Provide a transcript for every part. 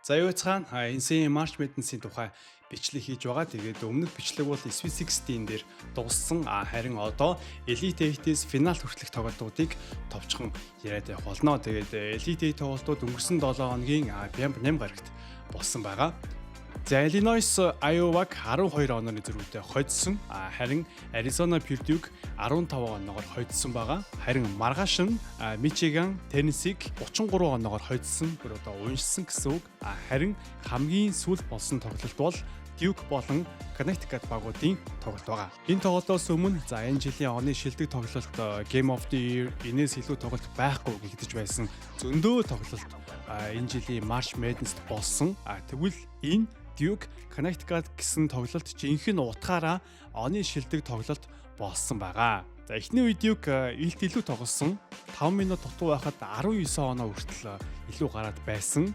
За, юу цаана NCAA March Madness-ийн тухай бичлэг хийж байгаа. Тэгээд өмнөх бичлэг бол Sweet 16 дээр дууссан. Харин одоо Elite 8-ээс финал хүртэлх тоглолтуудыг товчхон яриад явах болно. Тэгээд Elite 8 тоглолтууд өнгөрсөн 7 хоногийн Бямба 8 гарагт болсон байгаа. За, Illinois Iowa-г 12 онооны зөрүүтэй хожсон. Харин Arizona Purdue-г 15 оноогоор хожсон байгаа. Харин маргааш нь Michigan Tennessee-г 33 оноогоор хожсон. Бүр одоо уншсан гэсэн үг. Харин хамгийн сүүлд болсон тоглолт бол Duke болон Connecticut багуудын тоглолт байгаа. Энэ тоглолтоос өмнө за энэ жилийн оны шилдэг тоглолт, Game of the Year, энэс илүү тоглолт байхгүй гэгдэж байсан. Зөндөө тоглолт энэ жилийн March Madness-д болсон. Тэгвэл энэ Duke Connecticut гэсэн тоглолт жинхэнэ утгаараа оны шилдэг тоглолт болсон байгаа. За, эхний үед Duke илт илүү тоглосон. 5 минут дутуу байхад 19 оноо хүртэл илүү гараад байсан.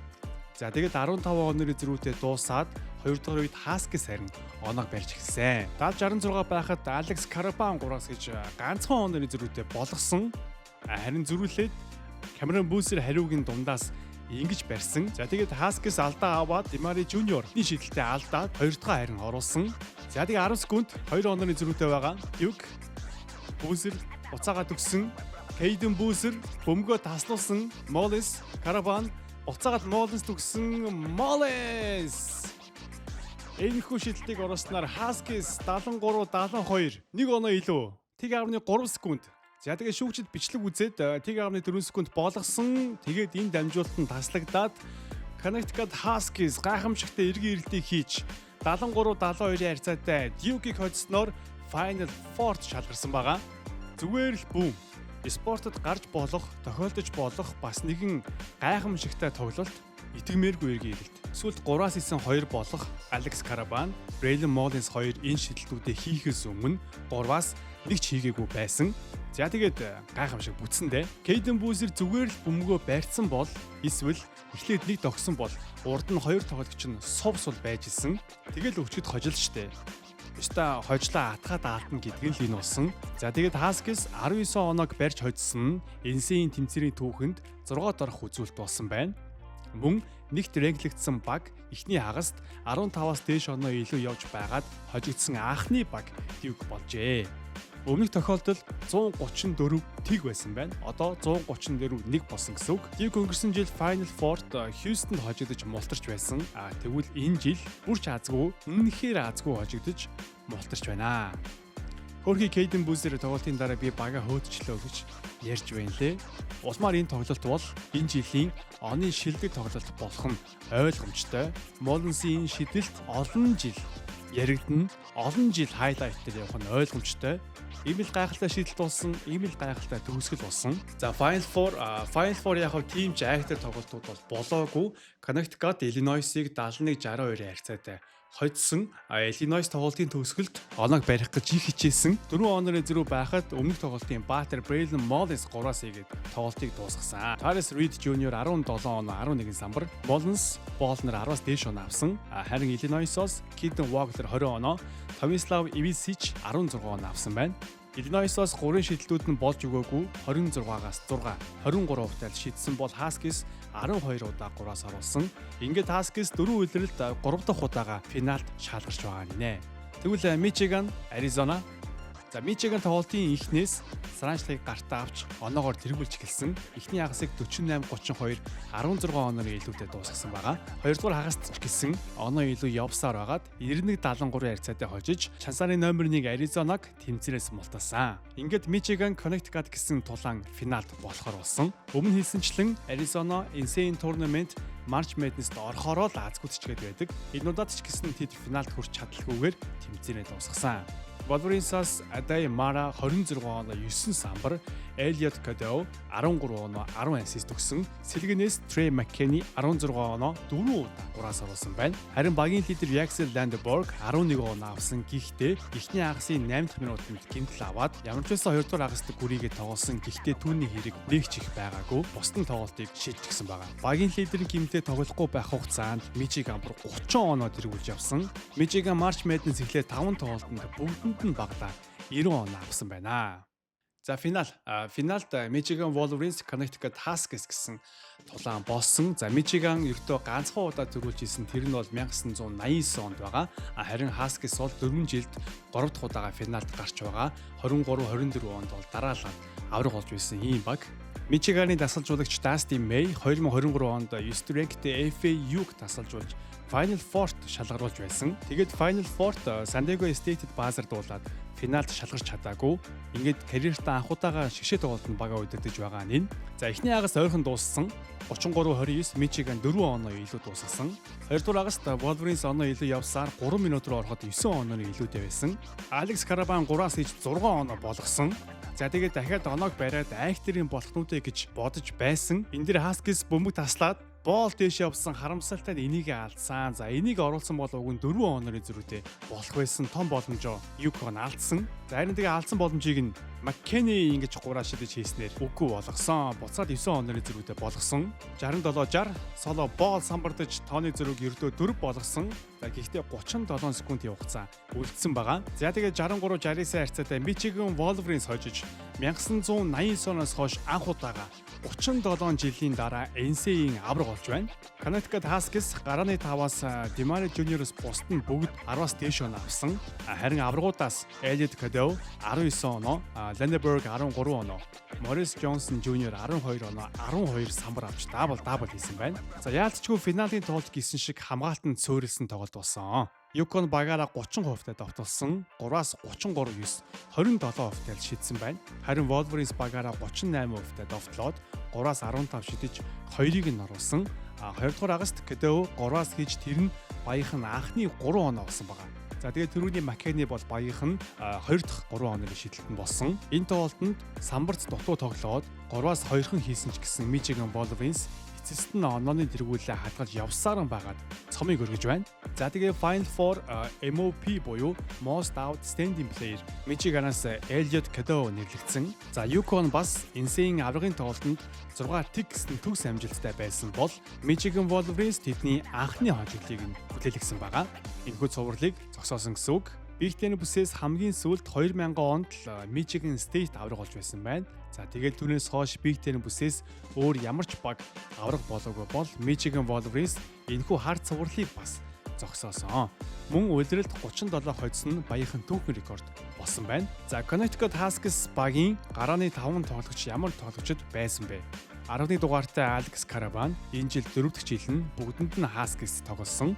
За, тэгээд 15 онооны зөрүүтэй дуусаад хоёр дахь үед Huskies харин оноог барьж эхэлсэн. 70 66 байхад Alex Karaban 3-аас гэж ганцхан онооны зөрүүтэй болгосон. Харин зөрүүлээд Cameron Boozer хариугийн дундаас ингэж барьсан. За, тэгээд Huskies алдаа аваад Demary Junior ний шидэлтэд алдаад хоёр дахь харин оруулсан. За, тэгээд 10 секунд, 2 онооны зөрүүтэй байгаа. Duke, Boozer буцаагаад өгсөн. Cayden Boozer бөмбөгөө таслуулсан. Mullins, Karaban буцаагаад Mullins төгсөн. Mullins энэхүү шидэлтийг оруулснаар Huskies 73 72, нэг оноо илүү. Тэг 10.3 секунд. За, тэгээ шүүгчид бичлэг үзээд 1.4 секунд болгосон. Тэгээд энэ дамжуулалт нь таслагдаад Connecticut Huskies гайхамшигтай эргэн ирэлтийг хийж 73 72-ын харьцаатай Duke-ийг хоцсноор Final Four-т шалгарсан байгаа. Зүгээр л бүүм. Спортод гарч болох, тохиолдож болох бас нэгэн гайхамшигтай тоглолт, итгэмээргүй эргэн ирэлт. Сүүлд 3-аас 9 2 болох Alex Karaban, Braylon Mullins хоёр энэ шидэлтүүдээ хийхээс өмнө 3-аас нэг ч хийгээгүй байсан. За, тэгээд гайхамшиг бүтсэн дээ. Cayden Boozer зүгээр л бөмбөгөө барьцсан бол эсвэл эхлээд нэг догсон бол урд нь хоёр тоглогч нь сув сул байж исэн. Тэгэл өчгөд хожил штэ. Өста хожлоо атгаад аалтна гэдэг нь л энэ болсон. За, тэгээд Huskies 19 оноог барьж хожсон нь NCAA тэмцээний түүхэнд 6 дорох үзүүлэлт болсон байна. Мөн нэгт rank лэгдсэн баг эхний хагаст 15-аас дээш оноо илүү явж байгаад хожигдсан анхны баг Duke болжээ. Өмнөх тохиолдол 134 тэг байсан байна. Одоо 134 1 болсон гэсэн үг. Duke өнгөрсөн жил Final Four-т Houston хожигдож мултарч байсан. А тэгвэл энэ жил бүр ч азгүй, үнэхээр азгүй хожигдож мултарч байна. Хөрхи Cayden Boozer тоглолтын дараа би бага хөөдчлөө гэж ярьж байна лээ. Улмаар энэ тоглолт бол энэ жилийн оны шилдэг тоглолт болох нь ойлгомжтой. Mullins-ийн энэ шидэлт олон жил яригдана. Олон жил highlight дээр явах нь ойлгомжтой. Ийм л гайхалтай шидэлт болсон, ийм л гайхалтай төгсгөл болсон. За, Final Four яг хав team actor тоглолтууд бол болоогүй. Connecticut Illinois-ыг 71 62-ын харьцаатай хоцсон. Illinois тоглолтын төгсгөлд оноог барих гэж их хичээсэн. 4 оноор зөрүү байхад өмнөх тоглолтын баатар Braylon Mullins 3-аас игээд тоглолтыг дуусгасан. Tarris Reed Jr. 17 оноо, 11 самбар, Mullins, Bolner 10-аас дээш оноо авсан. Харин Illinois-оос Keaton Wagler 20 оноо, Tomislav Ivisic 16 оноо авсан байна. Illinois-оос 3 шидэлтүүд нь болж өгөөгүй, 26-аас 6, 23 хувьтай шидсэн бол Huskies 12 удаа 3-аас оруулсан. Ингээд Huskies 4 улиралд 3 дахь удаага финалд шалгарч байгаа нэ. Тэгвэл Michigan, Arizona. За, Мичиган тоглолтын эхнээс Саранчлагыг гартаа авч оноогоор тэргүүлж эхэлсэн. Эхний хагасыг 48 32, 16 онооны илүүтэй дуусгасан байгаа. Хоёрдугаар хагаст ч гэсэн оноо илүү явсаар байгаад 91 73 харьцаатай хожиж Чансааны номер 1 Аризонаг тэмцээнээс мулталсан. Ингээд Мичиган Connecticut гэсэн тулаан финалд болохоор болсон. Өмнө хэлсэнчлэн Аризона NCAA tournament March Madness-д орохороо л азгүйдчгээд байдаг. Энэ удаад ч гэсэн тэд финалд хүрч чадалгүйгээр тэмцээнээ дуусгасан. Wolverines-аас Aday Mara 26 оноо, 9 самбар, Elliot Cadeau 13 оноо, 10 assist өгсөн. Сэлгэнээс Trey McKenney 16 оноо, 4 удаа 3-аас оруулсан байна. Харин багийн лидер Yaxel Lendeborg 11 оноо авсан. Гэхдээ эхний хагасын 8 дахь минутанд гэмтэл аваад ямар ч байсан 2 дугаар хагаст гүрийгээ тоглосон. Гэхдээ түүний хэрэг нэг ч их байгаагүй. Бусдын тоглолтыг шийдчихсэн байгаа. Багийн лидер нь гэмтээ тоглохгүй байх хугацаанд Michigan бүр 30 оноо тэргүүлж явсан. Michigan March Madness эхлээд 5 тоглолтод бүгдэнд нь багадаа 90 оноо авсан байна. За, финал. Финалд Michigan Wolverines, Connecticut Huskies гэсэн тулаан болсон. За, Michigan ердөө ганцхан удаа түрүүлж исэн. Тэр нь бол 1989 онд байгаа. Харин Huskies бол 4 жилд 3 дахь удаага финалд гарч байгаа. 23 24 онд бол дараалал авраг болж байсан ийм баг. Мичиганы дасгалжуулагч Dusty May 2023 онд 9 rank-тэй FAU-г дасгалжуулж Final Four-т шалгаруулж байсан. Тэгээд Final Four-т San Diego State-д баазардуулаад финалд шалгарч чадаагүй. Ингээд карьертаа анх удаага шигшээ тоглолтод бага удирдах байгаа нь энэ. За, эхний хагас ойрхон дууссан. 33-29, Michigan 4 оноо илүү дуусгасан. Хоёрдугаар хагаст Wolverines оноо илүү явсаар 3 минут руу ороход 9 онооны илүүтэй байсан. Алекс Карабан 3-аас хийж 6 оноо болгосон. За, тэгээд дахиад оноог бариад айхтарын болох нүдэ гэж бодож байсан. Энэ дэр Huskies бөмбөг таслаад боол дээш явсан, харамсалтай нь энийг алдсан. За, энийг оруулсан бол уг нь 4 онооны зөрүүтэй болох байсан том боломжоо UConn алдсан. За, харин тэгээ алдсан боломжийг нь McKinney ингэж гураа шидэж хийснээр үгүй болгосон. Буцаад 9 онооны зөрүүтэй болгосон. 67-60, Соло Боол самбардаж тооны зөрүүг ердөө 4 болгосон. За, гэхдээ 37 секундын хугацаа үлдсэн байгаа. За, тэгээ 63 69 харьцаатай Michigan Wolverines хожиж 1989 оноос хойш анх удаага 37 жилийн дараа NCAA-ийн авраг болж байна. Connecticut Huskies гарааны таваас DeMarie Jr-оос бусд нь бүгд 10-аас дээш оноо авсан. Харин аврагуудаас Elliot Cadeau 19 оноо, Lendeborg 13 оноо, Morris Johnson Jr. 12 оноо, 12 самбар авч double double хийсэн байна. За, яалтчгүй финалийн тоглолт гэсэн шиг хамгаалтанд суурилсан тоглолт болсон. UConn багаараа 30%-тай довтолсон. 3-аас 33 9 27%-тай л шидсэн байна. Харин Wolverines багаараа 38%-тай довтлоод 3-аас 15 шидэж 2-ыг нь оруулсан. А 2 дугаар хагаст Cadeau 3-аас хийж тэр нь баях нь анхны 3 оноо болсон байгаа. За, тэгээд түрүүний Маккени бол баях нь 2 дахь 3 онооны шидэлт нь болсон. Энэ тоглолтод самбарт дутуу тоглоод 3-аас 2хан хийсэн ч гэсэн Michigan Wolverines эцэст нь онооны тэргүүлээ хадгалж явсаар нь байгаад цомыг өргөж байна. За, тэгээ Final Four MOP буюу Most Outstanding Player Michigan-аас Elliot Cadeau нэрлэгдсэн. За, UConn бас NCAA-ийн аврагын тоглолтод 6 тэг гэсэн төгс амжилттай байсан бол Michigan Wolverines тэдний анхны хожигдлыг нь хүлээлгэсэн байгаа. Энэхүү цувралыг зогсоосон гэсэн үг. Big Ten бүсээс хамгийн сүүлд 2000 онд л Michigan State авраг болж байсан байна. За, тэгээд түүнээс хойш Big Ten бүсээс өөр ямар ч баг авраг болоогүй бол Michigan Wolverines энэхүү хар цувралыг бас зогсоосон. Мөн улиралд 37 хоцсон нь баяхан түүхэн рекорд болсон байна. За, Connecticut Huskies багийн гарааны 5 тоглогч ямар тоглогчид байсан бэ? 10 дугаартай Alex Karaban энэ жил 4 дахь жил нь бүгдэнд нь Huskies тоглосон.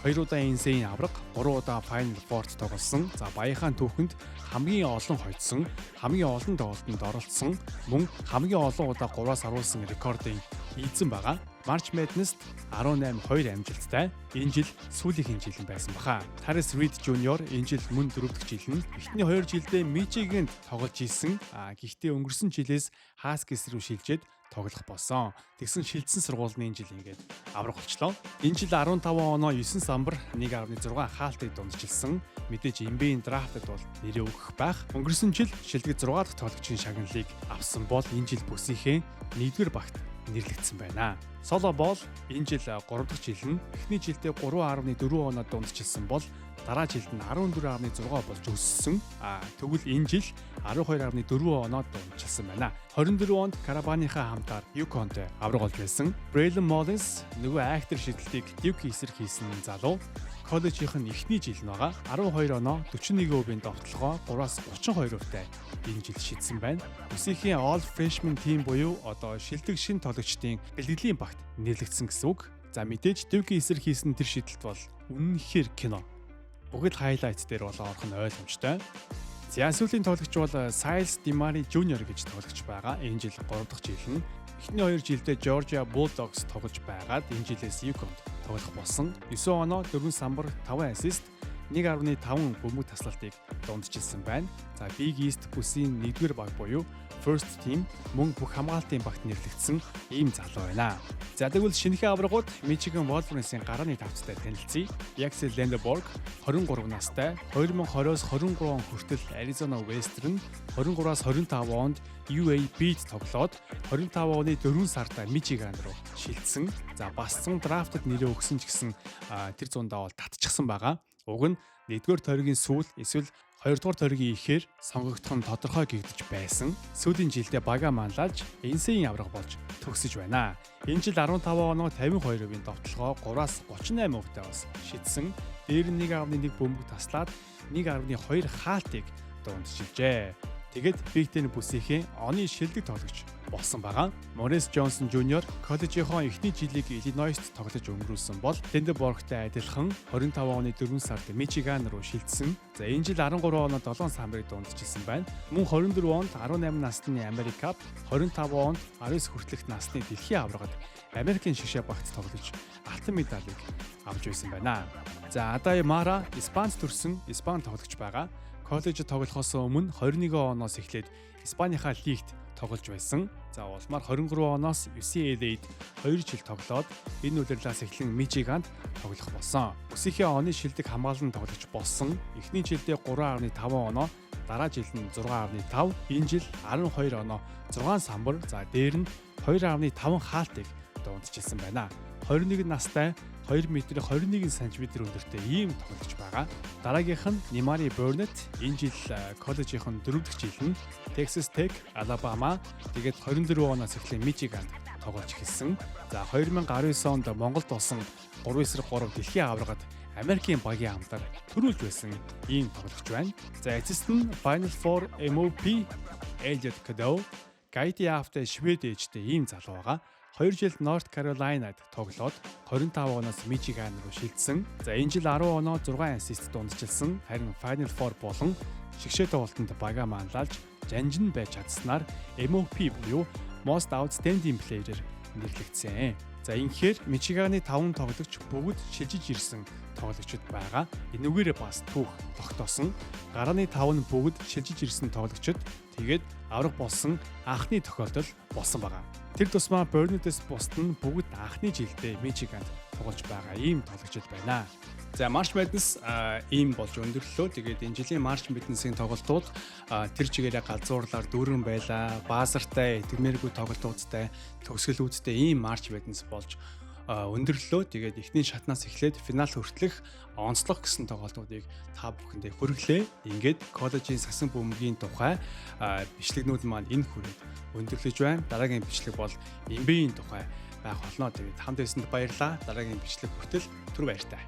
2 удаа NCAA авраг, 3 удаа Final Four-т тоглосон. За, баяхаан түүхэнд хамгийн олон хоцсон, хамгийн олон тоглолтод оролцсон, мөн хамгийн олон удаа 3-аас оруулсан рекордын эзэн байгаа. March Madness 18-2 амжилттай. Энэ жил сүүлийнхэн жил нь байсан баха. Tarris Reed Jr. энэ жил мөн 4 дахь жил нь эхний 2 жилдээ Michigan-д тоглож исэн. А гэхдээ өнгөрсөн жилээс Huskies рүү шилжээд тоглох болсон. Тэгсэн шилжсэн сургууль нь энэ жил ингээд авраг болчлоо. Энэ жил 15 оноо, 9 самбар, 1.6 хаалтыг дундчилсан. Мэдээж NBA draft-ад бол нэрээ өгөх байх. Өнгөрсөн жил шилдэг 6 дахь тоглогчийн шагналыг авсан бол энэ жил бүсийнхээ 1-р багт нэрлэгдсэн байна. Соло Бол энэ жил 3 дахь жил нь эхний жилдээ 3.4 оноо дундчилсан бол дараа жилд нь 14.6 болж өссөн. А тэгвэл энэ жил 12.4 оноо дундчилсан байна. 24 онд Карабаныхаа хамтаар UConn-тэй авраг болж байсан. Braylon Mullins нөгөө айхтар шидэлтийг Duke эсрэг хийсэн залуу коллежийнх нь эхний жил нь байгаа. 12 оноо, 41% довтлогоо 3-аас 32%-тай энэ жил шидсэн байна. Бүсийнхээ All Freshman Team буюу одоо шилдэг шин тоглогчдын бэлтгэлийн багт нэрлэгдсэн гэсэн үг. За, мэдээж Duke эсрэг хийсэн тэр шидэлт бол үнэнхээр кино. Бүгд highlight дээр болоо орох нь ойлгомжтой. За, сүүлийн тоглогч бол Siles DeMarie Jr. гэж тоглогч байгаа. Энэ жил 3 дахь жил нь. Эхний 2 жилдээ Georgia Bulldogs тоглож байгаад энэ жилээс UConn тоглох болсон. 9 оноо, 4 самбар, 5 assist, 1.5 бөмбөг таслалтыг дундчилсан байна. За, Big East бүсийн 1-р баг буюу First Team мөн бүх хамгаалтын багт нэрлэгдсэн ийм залуу байна. За, тэгвэл шинэхэн аврагууд Michigan Wolverines-ийн гарааны тавцтай танилцъя. Axel Lendeborg 23 настай, 2020-оос 23 он хүртэл Arizona Western, 23-аас 25 онд UAB-д тоглоод 25 оны 4 сард Michigan руу шилжсэн. За, бас цун draft-ад нэрээ өгсөн ч гэсэн тэр зундаа бол татчихсан байгаа. Уг нь 1-р тойргийн сүүл эсвэл 2 дугаар тойргийн ихээр сонгогдох нь тодорхой гэгдэж байсан. Сүүлийн жилдээ бага манлайлж NCAA-ийн аварга болж төгсөж байна. Энэ жил 15 оноо 52% довтлогоо 3-аас 38% бас шидсэн. Дээр нь 1.1 бөмбөг таслаад 1.2 хаалтыг дундчилжээ. Тэгээд Big Ten бүсийнхээ оны шилдэг тоглогч болсон байгаа. Морис Джонсон Жуниор коллежийнхоо эхний жилийг Иллинойст тоглож өнгөрүүлсэн бол Тендеборгтай адилхан 25 оны 4 сард Мичиган руу шилжсэн. За, энэ жил 13 оноо 7 самбарыг дундчилсан байна. Мөн 24 онд 18 насны Америк Cup, 25 онд 19 хүртэлх насны дэлхийн аваргад Америкийн шигшээ багт тоглож алтан медалийг авч байсан байна. За, Адай Мара Испанд төрсэн Испани тоглогч байгаа. Коллежид тоглохоос өмнө 21 оноос эхлээд Испанийнхаа лигт тоглож байсан. За, улмаар 23 оноос UCLA-д 2 жил тоглоод энэ улирлаас эхлэн Мичиганд тоглох болсон. Бүсийнхээ оны шилдэг хамгаалан тоглогч болсон. Эхний жилдээ 3.5 оноо, дараа жил нь 6.5, энэ жил 12 оноо 6 самбар, за дээр нь 2.5 хаалтыг дундчилсан байна. 21 настай, 2 м 21 см өндөртэй ийм тоглогч байгаа. Дараагийнх нь Nimari Burnett. Энэ жил коллежийнх нь дөрөв дэх жил нь Texas Tech, Alabama, тэгээд 24 оноос эхлэн Michigan тоглож эхэлсэн. За, 2019 онд Монголд болсон 3-3 дэлхийн аваргад Америкийн багийн хамтар түрүүлж байсан ийм тоглогч байна. За, эцэст нь Final Four MOP Elliot Cadeau. Гайти аавтай Швед ээжтэй ийм залуу байгаа. 2 жил North Carolina-д тоглоод 25 оноос Michigan руу шилжсэн. За, энэ жил 10 оноо 6 assist дундчилсан. Харин Final Four болон шигшээ тоглолтод бага манлайлж жанжин байж чадсанаар MOP буюу Most Outstanding Player нэрлэгдсэн. За, ингэхээр Мичиганы 5 тоглогч бүгд шилжиж ирсэн тоглогчид байгаа. Энүүгээрээ бас түүх тогтоосон. Гарааны 5 нь бүгд шилжиж ирсэн тоглогчид, тэгээд авраг болсон анхны тохиолдол болсон байгаа. Тэр тусмаа Burnett-с бусд нь бүгд анхны жилдээ Мичиганд тоглож байгаа ийм тоглогчид байна. За, March Madness ийм болж өндөрлөө. Тэгээд энэ жилийн March Madness-ийн тоглолтууд тэр чигээрээ галзуурлаар дүүрэн байлаа. Баазартай, итгэмээргүй тоглолтуудтай, төгсгөлүүдтэй ийм March Madness болж өндөрлөө. Тэгээд эхний шатнаас эхлээд финал хүртэлх онцлог гэсэн тоглолтуудыг та бүхэндээ хүргэлээ. Ингээд коллежийн сасан бөмбөгийн тухай бичлэгнүүд маань энэ хүрээд өндөрлөж байна. Дараагийн бичлэг бол NBA-ийн тухай байх болно. Тэгээд хамт байсанд баярлалаа. Дараагийн бичлэг хүртэл түр баяртай.